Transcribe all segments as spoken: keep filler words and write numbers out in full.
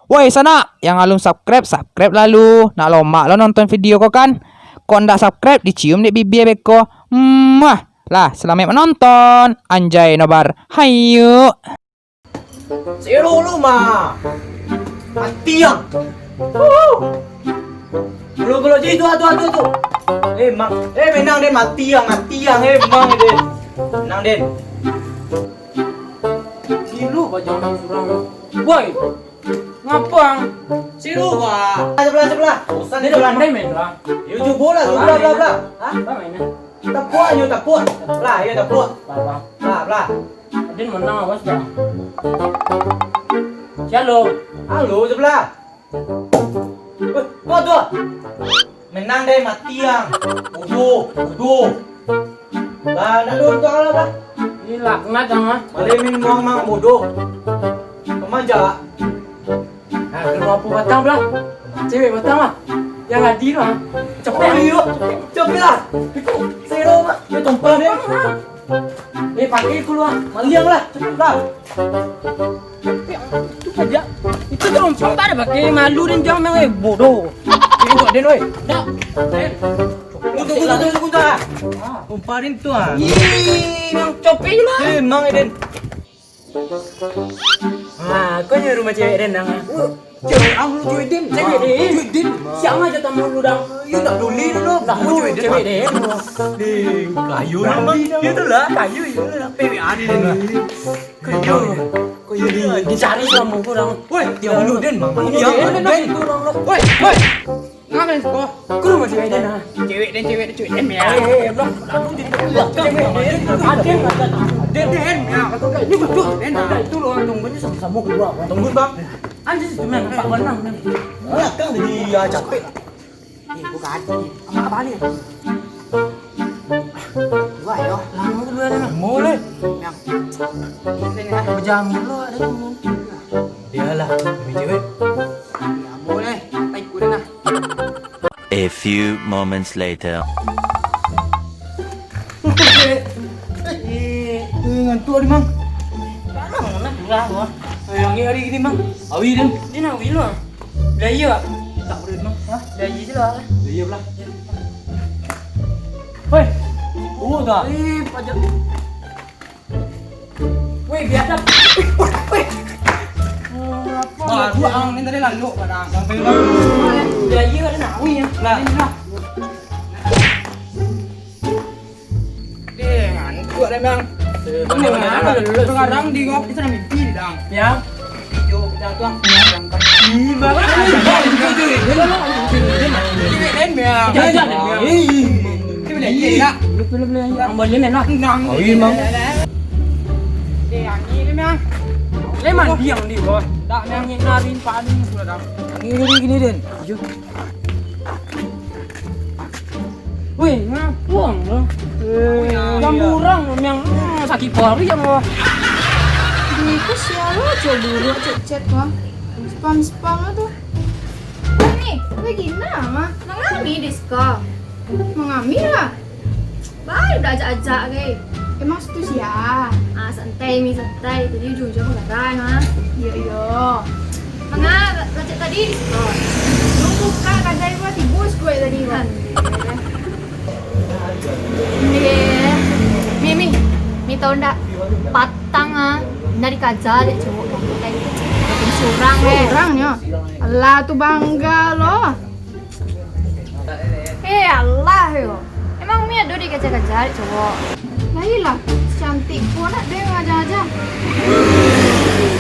Woi sanak, yang alun subscribe, subscribe lalu. Nak lomak lo nonton video ko kan? Kok ndak subscribe, dicium dek bibia beko. Muah. Lah, salamaik manonton. Anjay nobar. Hayu. Sero lu mah. Mati ang. Wuh. Gulo-gulo je tu, tu, tu, tu. Eh, mang. Eh, menang den, mati ang, mati ang. Eh, mang den. Menang den. Gilo bajang surang. Woi. Ngapa ang? Siro, Pak. Sebelah, sebelah. Bosan ni sebelah. Pandai main lah. Yo, cubo lah, sebelah, sebelah, sebelah. Hah? Apa mainnya? Tapuak, yo, tapuak. Lah, yo, tapuak. Lah, lah. Lah, lah. Adin menang, awas dah. Shalom. Halo, sebelah. Weh, kau tu. Menang deh, mati ang. Bodoh, bodoh. Lah, nak duduk tu lah, lah. Ini laknat ang, ah. Malimin uang mang bodoh. Kemanja. Nah, kalau apa batang, lah. Cewek batang, lah. Yang adi, lah. Cepet, ayo. Cepet, lah. Itu, sero, lah. Dia tumpah, dia. Eh, pakai keluar. Maliang, lah. Cepet, lah. Itu saja. Itu dong, sumpah dah pakai malu dan jangan main, eh, bodoh. Tengok den, oi. Dah. Den. Tunggu, tunggu, tunggu, tunggu, tunggu, ah. Umparin tu, ah. Ih, yang copet je lah. Eh, emang, eh, den. Ah, kau ni rumah cewek den, dang, ah. Cewek ang lu, cewek den. Cewek den. Cewek den. Siang aja tamu lu, dang. Yo, tak boleh lu, dang. Lah, lu cewek den. Cewek den. Deh, kayu lah, Bang. Yo, tu lah. Kayu, yo lah. P W A ni, den. Kau, kau di, dicari sama orang. Woi, dia dulu, Den. Dia dulu, Den. Itu orang lo. Woi, woi. Ngapain kau? Kau rumah cewek Den, ah. Cewek Den, cewek Den, cewek Den, ya. Eh, eh, belum. Cewek Den, ada. Den, Den, ya. Ini betul, Den. Itu lo, tunggunya sama-sama kedua. Tunggu, Bang. Anjir, itu main empat warna, main. Belakang tadi, ya, capek. Eh, buka hati. Amak balik. Dua yo. Lama tu dua lama. Lama leh. Yang ini lah. Berjamu lo ada tu. Dia lah, lebih cewek. Lama leh. Tak ikut lah. A few moments later. Eh, ngantuk ni, Mang. Parah, Mang, nak curah, Bang. Eh, yang ni hari gini, Mang. Awi, Den. Dia nak awi lu, ah. Belanja, Bang. Tak boleh, Mang. Hah? Belanja je lah. Belanja pula. Hoi. Oh, dah. Eh, pajak. Weh, biadab. Weh, weh. Oh, apa? Wah, dua ang ni tadi lalu pada sampai lah. Belanja ada nak awi, ya. Lah. Ini lah. Eh, ngantuk dah, Bang. Sekarang di ngok, kita nak mimpi, Bang. Ya. Mimpi jo, kita tu, Bang. Ih, Bang. Jangan, jangan. Ih. Kita boleh, boleh, boleh. Yang boleh, Bang. Nang. Oh, iya, Bang. Eh, yang ini, Bang. Memang dia yang di bawah. Tak, yang ini nari, Pak Adi, sudah, Bang. Yang ini, gini, Den. Ayo. Weh, ngapuang lo. Eh, yang urang yang, hmm, sakik pari yang lo. Itu siapa cek dulu cek-cek lah. Spam-spam lah tu. Ni, lagi nama? Mangami disko. Mangami lah. Baru dah ajak-ajak ke. Emang situ sia? Ah, santai mi, santai. Tadi ujung-ujung manggarai, ha. Iyo, iyo. Manga, racik tadi diskon. Lu buka kadai gua tibo sikuik tadi gua. Alhamdulillah. Eh, mi, mi. Mi tau ndak? Patang ah. Nari kaja dek cowok pakai. Makin surang eh. Surang nyo. Alah tu bangga lo. Eh, alah yo. Emang mi ado dikaja-kaja dek cowok? Lah iyolah, cantik ko nak den aja-aja.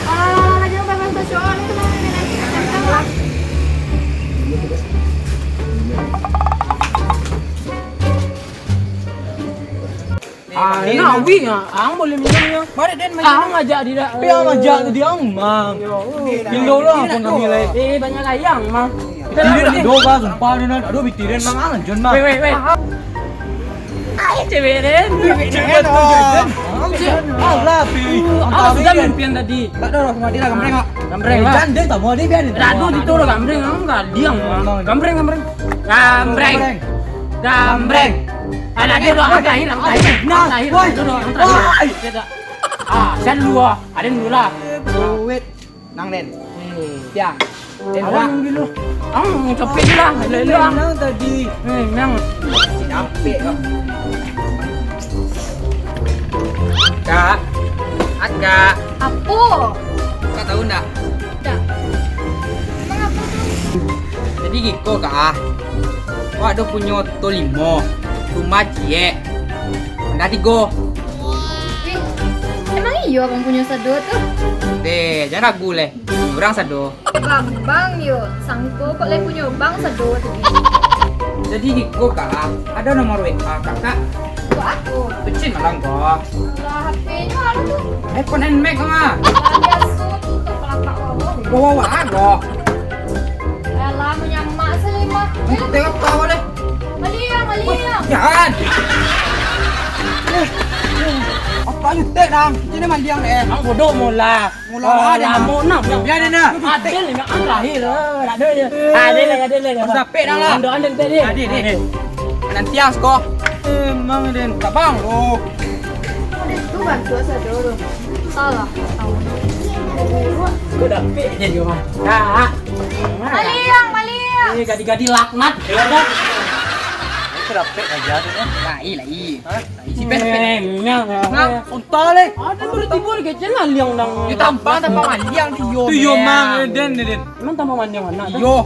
Alah, alah, alah, jangan bahas-bahas cowok ni, tenang, tenang, tenang, tenang lah. Ah, ini awik ah. Ang boleh minum ya. Mari den minum. Ang ajak dia. Tapi ang ajak tadi ang, Mang. Yo. Gilo lah pun kami lai. Eh, banyak layang, Mang. Tidak ada doa, sumpah, den. Aduh, bitirin, Mang. Ang lanjut, Mang. Weh, weh, weh. Ai, cewek den. Cewek den. Alah, pi. Ah, sudah mimpian tadi. Tak ada lah, sama dia lah, gambreng, Mak. Gambreng, Mak. Jandeng tak mau dia, biarin. Radu di tu lah, gambreng, Mang. Enggak, diam, Mang. Gambreng, gambreng. Gambreng. Gambreng. Anak dia doang, ang terakhir, ang terakhir. Nah, ang terakhir. Woi. Dia doang, ang terakhir. Woi. Dia doang. Ah, sian dulu ah. Ada dulu lah. Duit. Nang, Den. Tiang. Awak nunggu lu. Ah, capek je lah. Lelak. Menang tadi. Eh, menang. Capek kau. Kak. Akak. Apo? Kak tahu ndak? Ndak. Emang apo tu? Jadi giko, Kak, ah. Awak ado punyo oto limo, rumah ciek, anda tigo. Eh, emang iyo abang punyo sado tu? Deh, jan ragu leh. Urang sado. Bang, bang yo, sangko kok lai punyo bang sado tu. Jadi giko, Kak, ado nomor W A Kakak? Kok aku? Pecin malam ko. Lah, H P-nyo alo tu. iPhone N Max mah. Lah, biaso tu, tak pelakak kau. Bawa-bawa ko. Alah, manyamak sajo mah. Tengok kau deh. Maliang, maliang. Jan. Eh, eh, apa ayu tek, Nang? Kini maliang, eh. Ang bodoh mola. Mula ah, lamo nah. Biar dia nah. Adil ni, ang terakhir. Ada je. Ada lah, ada lah. Sampai dah lah. Ando ando tadi. Adil, adil. Nanti ang sko. Emang den tabang lo. Tu bantu asa dulu. Salah. Kau dapik je yo mah. Nah. Maliang, maliang. Eh, gadi-gadi laknat. Ya dah. Itu dapik aja tu. Lai, lai. Hah? Isi pes, pes. Nah, unta leh. Ada dulu timbul kecil lah liang dang. Di tampang, tampang maliang di yo. Tu yo, Mang, den, den. Emang tampang maliang anak tu? Yo.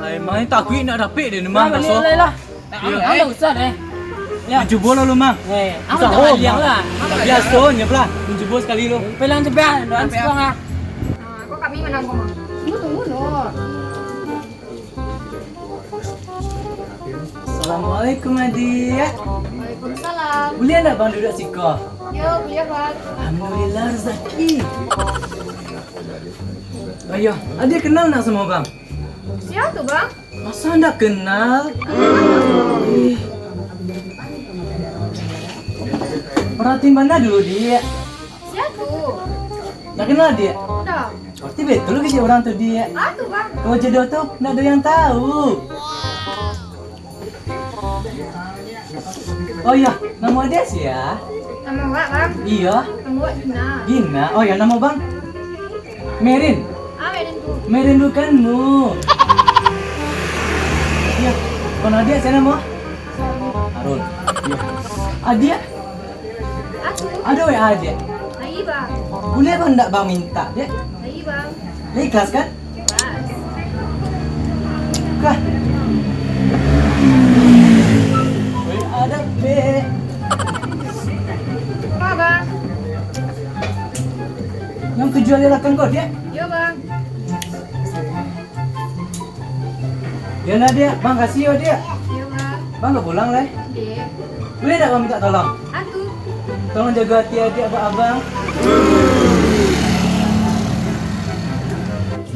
Ai, Mang, ni takuik nak dapik den, Mang. Lah, balik lah. Nah, yo. Ang tak usah deh. Ya. Cubo lah lu, Mang. Eh, ang tak maliang lah. Biaso nyo lah. Cubo sekali lu. Pelan cepat, doan sebuah ah. Nah, kok kami menang kok, Mang? Tunggu, tunggu, no. Assalamualaikum, Adik. Waalaikumsalam. Buliah ndak Bang duduak siko? Yo, buliah, Bang. Alhamdulillah, rezeki. Oh iyo, Adik kenal ndak samo Bang? Sia tu, Bang? Masa ndak kenal? Ih. Perhatiin bana dulu, Dik. Sia tu? Ndak kenal, Dik? Ndak. Berarti betul kecek urang tu, Dik. Ah, tu, Bang. Kalau jodoh tu, ndak ado yang tahu. Oh iyo, namo Adik sia? Namo awak, Bang? Iyo. Namo awak Gina. Gina. Oh iyo, namo Bang? Merin. Ah, Merin tu. Merindukanmu. Iyo. Kalau Adik sia namo? Arul. Iyo. Adik? Aku. Ado W A, Dek? Lai, Bang. Buliah Bang ndak Bang mintak, Dek? Lai, Bang. Lai ikhlas, kan? Ikhlas. Kah? W A dapek. Apo, Bang? Nan tujuan di balakang ko, Dek? Yo, Bang. Yo lah, Diak. Bang, kasih yo, Diak. Yo, Bang. Bang, ka pulang lai? Dek. Buliah ndak Bang mintak tolong? Atu. Tolong jago ati adiak abang.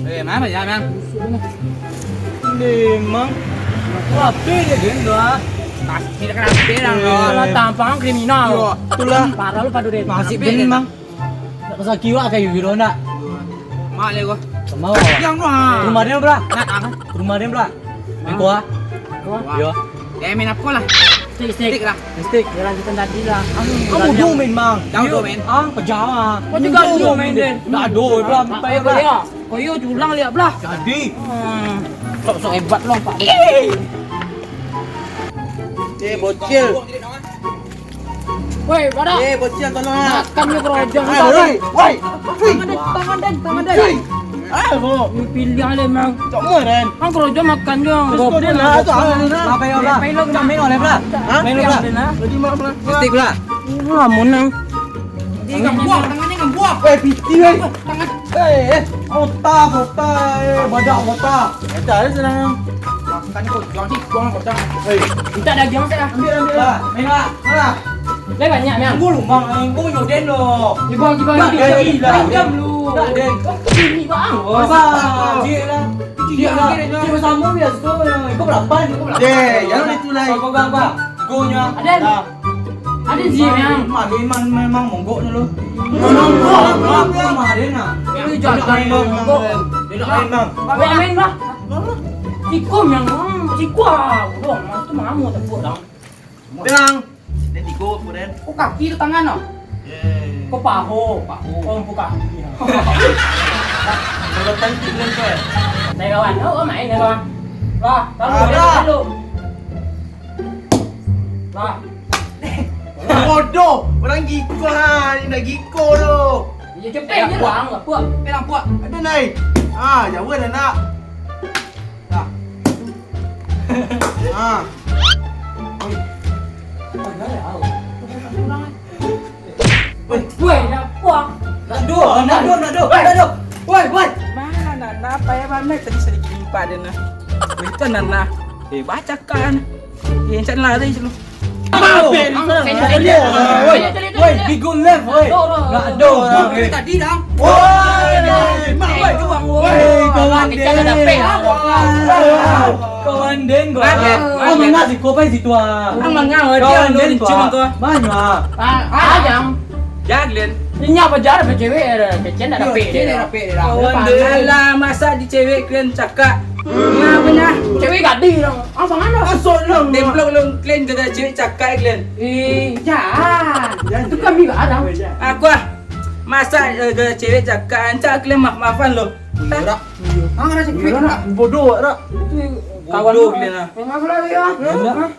Eh, ma, ma, Bang? Memang. Rapi je, Den, dah. Pasti dah rapi, Bang. Alah, tampang kriminal. Yo, itulah. Parah lu pado, Den. Masih, Den, Bang. Nak pasal kiwak kayu gitu ndak? Mak leh gua. Sama. Yang tu, ha. Rumah dia, Bra. Nak, ah. Rumah dia, Bra. Di kuah. Kuah? Yo. Eh, main apa lah? Stick, stick. Stick lah. Stick. Jalan kita tadi lah. Kamu dulu main, Bang. Jauh tu, main. Ah, pejam ah. Kau juga dulu main, Den. Ndak ada, Bra. Sampai, Bra. Kau yo, kau yo, culang lihat, Bra. Jadi. Hmm. Sok-sok hebat lo, Pak. Eh, bocil. Woi, Barak. Eh, bocil, tolong ah. Makan ni kerojong. Ai, woi, woi. Tangan den, tangan den, tangan den. Ai, kok. Ni pilihan le, Mang. Cok mo, Den. Mang kerojong makan jo. Terus kau dia lah, tu, ah, ni lah. Apa ya, Bra? Main lo, main lo, Bra. Hah? Main lo, Bra. Jadi, Bra. Mistik, Bra. Lamun nang. Ih, ngambuang, tangan ni ngambuang. Eh, piti, weh. Tangan. Eh, eh, otak, otak, eh, badak otak. Ada, ada senang. Makan ni kocang sih, buang kocang. Eh, minta daging saya. Ambil, ambil lah. Main lah, main lah. Dah banyak, Mang. Tunggu lu, Mang. Tunggu nyoden lo. Ibang, ibang, ibang. Dah, dah, dah. Pinjam lu. Dah, Den. Ini, Bang. Oh, sabar. Cik lah. Cik lah. Cik bersama biasa. Kau berapa ni? Kau berapa? Eh, jangan itu lah. Kau, kau, kau, kau. Go nya. Ada. Dah. Ada ji, Mang. Mak, memang, memang monggok dulu. Monggok, monggok, monggok, Mang, ada nak. Dia nak main, Mang. Dia nak main, Mang. Apa yang main, Bang? Siko, Mang. Siko, ah. Bro, Mang, tu Mang mau tepuk, Bang. Bang. Dia tiga, apa, Den? Oh, kaki tu tangan, oh? Eh. Kau paho, paho. Oh, bukan. Kalau cantik dengan kau, eh. Santai kawan. Oh, main ya, kawan. Lah, taruh, taruh. Lah. Bodoh, orang giko ha, ni nak giko tu. Ya, cepet je lah, apa? Eh, nampak. Ada nai. Ah, jauh dah nak. Dah. Ah. Oi. Oi, dah, au. Woi, woi, dah puang. Nak do, nak do, nak do, nak do. Woi, woi. Mana nak, nak apa ya, mana tadi sedikit lipat dia nah. Woi, itu nak, nah. Eh, baca kan. Eh, cak lari dulu. Woi, woi, woi, we go left, woi. Nak do. Woi, tadi dah. Woi, woi, woi, kawan deh. Kawan deh, gua. Kawan deh, gua. Kawan deh, gua. Banyak. Ah, ah, jang. Jang, Glen. Inyo pajar, apa cewek, eh, kecen dah dapek dia. Kawan deh. Alah, masa di cewek Glen cakak. Nah, apa nah? Cewek gadih dong. Apa ngano? Asok dong. Demplok dong, Glen, kata cewek cakak, Glen. Ih, jan. Jan, itu jan. Kami gak ada. Aku ah. Masa, eh, kata cewek cakak, ancak Glen maaf-maafan lo. Iya, Rak. Iya. Ah, rasa cewek, Rak. Bodoh, Rak. Itu kawan. Bodoh, Glen, ah. Maaf lah, ya. Iya. Hah?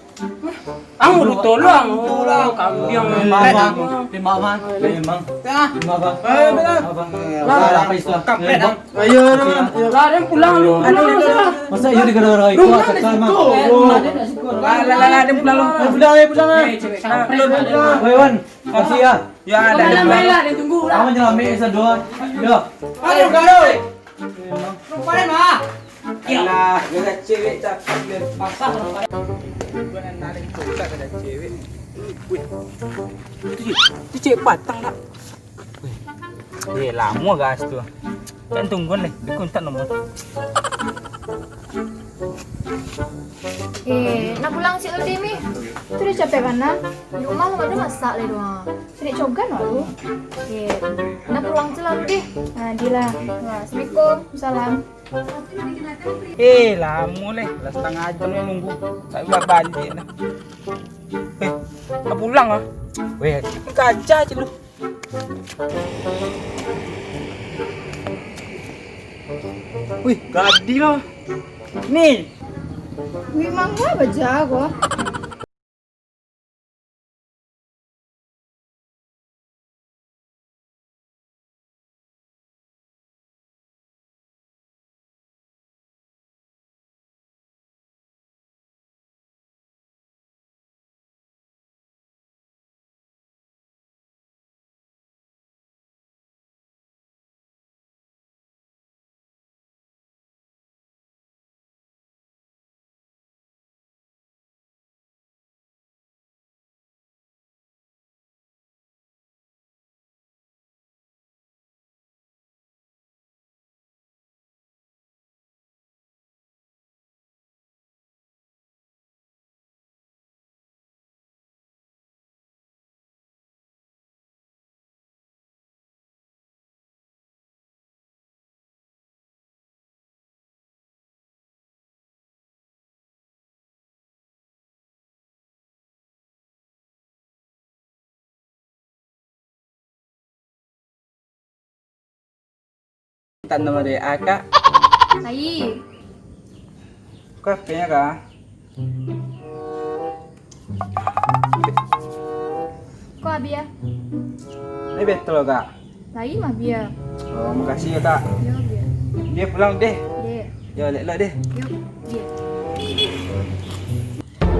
Ang udah tolong. Tolong. Kambiang. Memang, memang, memang. Memang. Dah. Memang, Bang. Eh, benar. Abang. Lah, lah, apa istilah? Kampret, Bang. Ayo, ayo. Lah, den pulang lu. Aduh, aduh, aduh. Masa iya digara-gara itu, cakal, Bang. Lah, lah, lah, lah, den pulang lu. Eh, pulang, eh, pulang, eh. Eh, cewek kampret. Woi, Wan. Makasih ya. Ya, ada. Malam baiklah, den tunggu lah. Abang nyelamet, sadua. Yo. Ayo, Bang. Rupa den, Bang. Alah, gara cewek cakap dia. Pasang lah, Pak. Gua nak narik coklat ada cewek. Wih. Itu cewek, itu cewek patang tak? Wih. Eh, lamo gas tu. Kan tunggu nih, di kontak nomor. Eh, nak pulang cik Udi, Mi. Tu dah capek bana. Di rumah belum ada masak lagi doang. Cari cogan baru. Eh, nak pulang tu lah, Udi. Nah, Udi lah. Wah, assalamualaikum. Salam. Eh, lamo leh. Lah setengah jam ni nunggu. Tak buat balik lah. Eh, nak pulang ah. Weh, kaca je lu. Wih, gadih lah. Ni. Wih, mangga baja ko. Tanam dari akak. Ai. Kau H P-nya, Kak? Ko Abia? Ini betul, Kak? Lai mah, Bia. Oh, makasih ya, Kak. Yo, Bia. Dia pulang deh. Deh. Yo, lek-lek deh. Yo, Bia.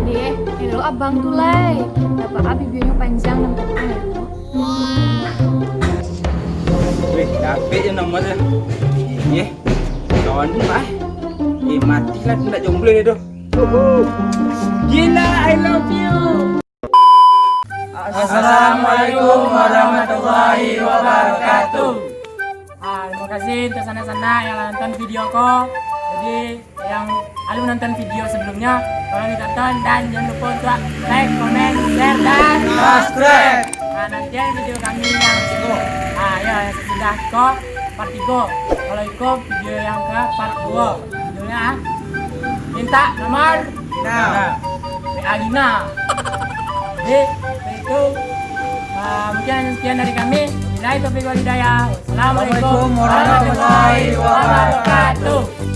Deh, elok abang tu lai. Nampak Abi bianyo panjang dan potong elok. Weh, dapek je nomor tu. Iya. Kawan tu, ah. Eh, matilah tu nak jomblo dia tu. Gila, I love you. Assalamualaikum warahmatullahi wabarakatuh. Ah, terima kasih untuk sanak-sanak yang lah nonton video ko. Jadi, yang alun nonton video sebelumnya, tolong ditonton dan jangan lupa untuk like, komen, share, dan subscribe. Nah, nantikan video kami yang, ah, ya, yang sesudah ko part tiga. Kalau iko video yang ke part dua. Judulnya, ah, minta nomor. Nah. W A Gina. Jadi, itu, ah, mungkin hanya sekian dari kami. Billahi taufiq wal hidayah. Assalamualaikum warahmatullahi wabarakatuh.